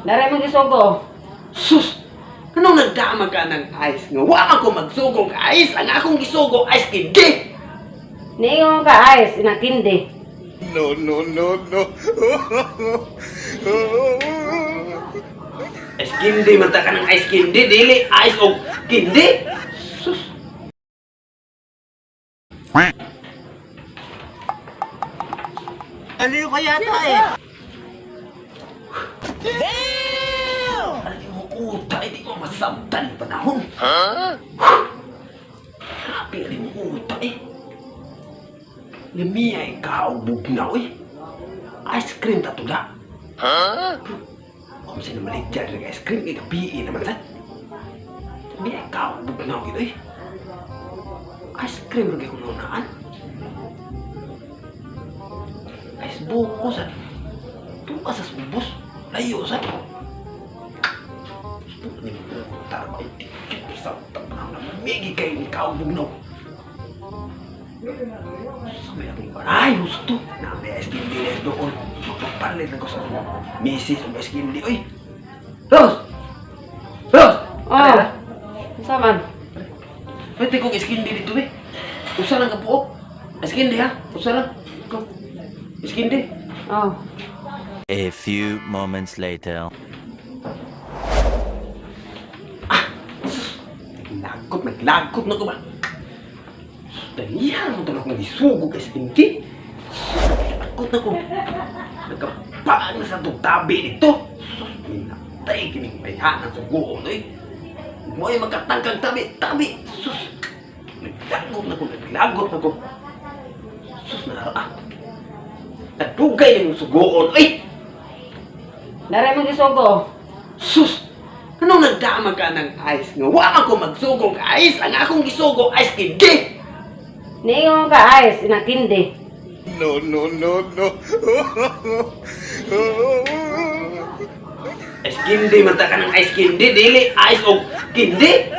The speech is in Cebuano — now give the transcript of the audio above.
Naray mo gisugo. Sus! Anong nagdama ka ng ice nga? Wa man ko magsugog ice. Ang akong gisugo ice kindi. Niingon ka ice, inatindi. No, no, no, no. Ice kindi man ta ka ng ice kindi. Dili ice og kindi. Sus! Aliw ka yata eh. Damn! Alam mo ko, di ko masabtan yung panahon. Huh? Grabe, alam mo uta eh. Lamiya ikaw, bugnaw eh. Ice cream ta tula. Huh? Kung sino maligya rin ice cream, ikaw naman sa. Lamiya ikaw, bugnaw gito eh. Ice cream rin kayo nunaan. Ice buko sa. Tuka sa subos. Layo sa. Ni puta ba itikip sa tanang na migi kayo ni kaubugnaw. Sa may akong ay, gusto. Na may ice candy na doon. Magpapalit na ko sa misis o ice candy. Uy! Rose! Rose! Oh. Ano? Unsa man? Pwede kong ice candy dito eh. Usa lang ka buok. Ice candy ha? Usa lang. Go. Ice candy. Oh. A few moments later. Naglagot, naglagot na ko ba? Dalihan mo tulog akong gisugog ice candy. Naglagot na ko. Nagkapaan na sa itong tabi dito. Sus, minatay kining may hanang sugoon eh. Mo ay magkatangkang tabi, tabi. Sus, naglagot na ko, naglagot na ko. Sus, na ah. Nagdugay na mong sugoon, ay! Naray mo gisugo. Sus! Anong nagdama ka ng ice nga? Wa man ko magsugog ice. Ang akong gisugo ice kindi. Niingon ka ice, inatindi. No, no, no, no. Ice kindi man ta ka ng ice kindi. Dili ice og kindi.